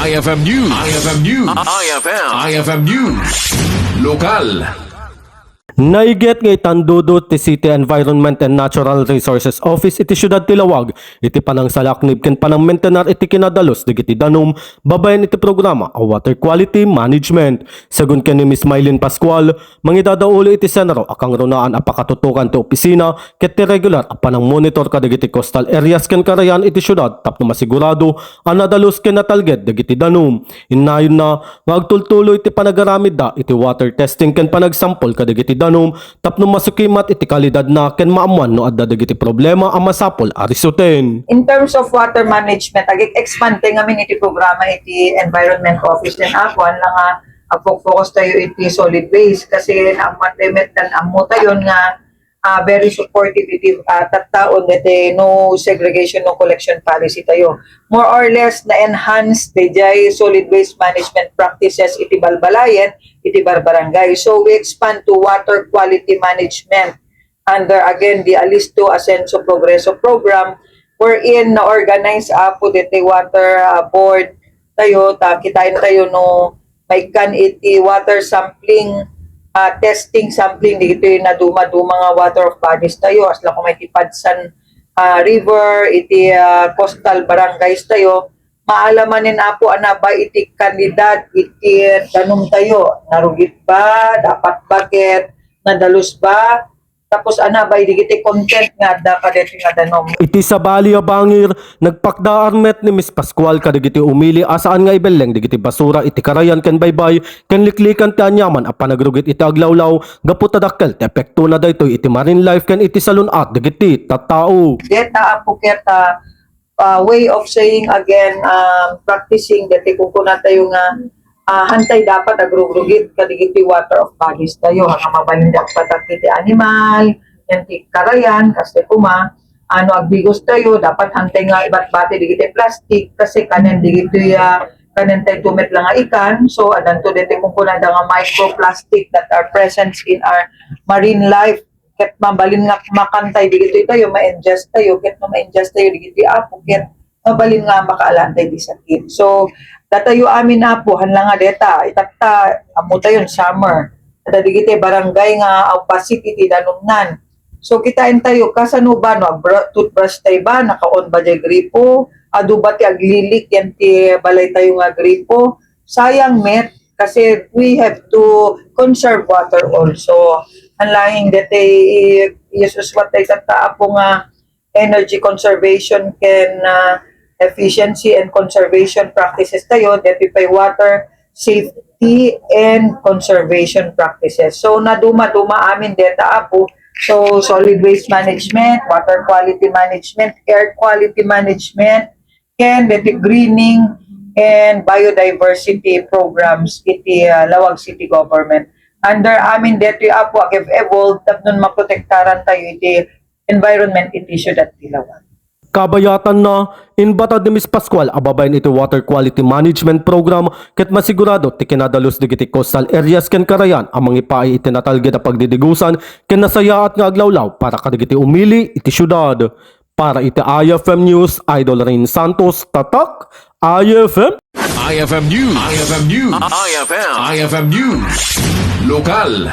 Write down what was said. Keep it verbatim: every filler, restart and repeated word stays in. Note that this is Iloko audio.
I F M News. I F M News. I F M. I F M News. Lokal. Naiget nga itandudot ti City Environment and Natural Resources Office iti Siudad ti Laoag iti panangsalaknib ken panangmentenar iti kinadalus dagiti danum babaen iti programa a Water Quality Management. Segun ken ni Miss Mylene Pascual, mangidadaolo iti sentro a kangrunaan a pakatutokan ti opisina ket ti regular a panangmonitor kadagiti coastal areas ken karayan iti siudad tapno masigurado a nadalus ken natalged dagiti danum. Innayonna nga agtultuloy ti panagaramidda iti water testing ken panagsampol kadagiti danum tapno masukimat iti kalidadna ken maammuan no adda dagiti problema a masapul a risuten. In terms of water management, ag-expand tayo ngamin iti programa iti Environment Office din ako, haan la nga agfo-focus tayo iti solid waste kasi naammuan tayo met ken ammo tayo nga ah, very supportive iti ah, tattaon deti no segregation, no collection policy tayo. More or less, na-enhance daydiay solid waste management practices iti balbalayen, iti barbarangay. So, we expand to water quality management under, again, the Alisto Ascenso Progreso Program, wherein na-organize apo deti water ah, board tayo, ta kitain tayo no maikkan iti water sampling, ah, testing sampling, dagitoy naduma-duma nga water of bodies tayo, asla koma iti Padsan ah, River, iti ah, coastal barangays tayo, maalamanen apo a nabay iti kalidad iti danum tayo. Narugit ba? Dapat ba ket nadalus ba? Tapos a nabay dagiti content nga adda kadeti nga danum. Iti sabali a bangir, nagpakdaar met ni Miss Pascual kadagiti umili a saan nga ibelleng dagiti basura iti karayan ken baybay ken liklikan ti aniaman a panagrugit iti aglawlaw gapu ta dakkel ti epektona daytoy iti marine life ken iti salun-at dagiti tattao. Deta apo ket ah, ah, way of saying again, um, practicing deti kunkuna tayo nga ah, hantay dapat agrugrugit kadagiti water of bodies tayo. Nga mabalin ti agpatak iti animal, ken ti karayan, kasta koma, ano, agbigos tayo, dapat hantay nga ibatbati dagiti plastic, kasi kanen dagiti, ah, kanen tayo tumet lang nga ikan, so, adanto deti kunkunada nga microplastic that are present in our marine life. Ket mabalin nga makantay dagitoy tayo, ma-ingest tayo, ket no ma-ingest tayo dagitoy apo, ket mabalin nga makaalantay di sakit. So, datayo amin apo, haan la nga deta, itatta, ammo tayon summer. Adda dagiti barangay nga opposite iti danumnan. So, kitain tayo, kasano ba, no, agbr-, toothbrush tayo ba, nakaon ba jay gripo? Adu ba ti aglilik yan ti balay tayo nga gripo? Sayang met, kasi we have to conserve water also. Ang laing deti, i-, i-, isusuwat tayo sa taapo nga energy conservation ken, ah, efficiency and conservation practices tayo, deti pay water safety and conservation practices. So, naduma-duma amin deta apo. So, solid waste management, water quality management, air quality management, ken deti greening and biodiversity programs iti, ah, Laoag City Government. Under amin deti apo ag-evolve tapno maprotektaran tayo iti environment iti siudad ti Laoag. Kabayatanna, imbatad ni Miss Pascual a babaen iti water quality management program ket masigurado ti kinadalus dagiti coastal areas ken karayan a mangipaay iti natalged a pagdidigusan ken nasayaat nga aglawlaw para kadagiti umili iti siudad. Para iti I F M News, Idol Rain Santos, Tatak, I F M. I F M News. I F M News. I F M. I F M News. Lokal.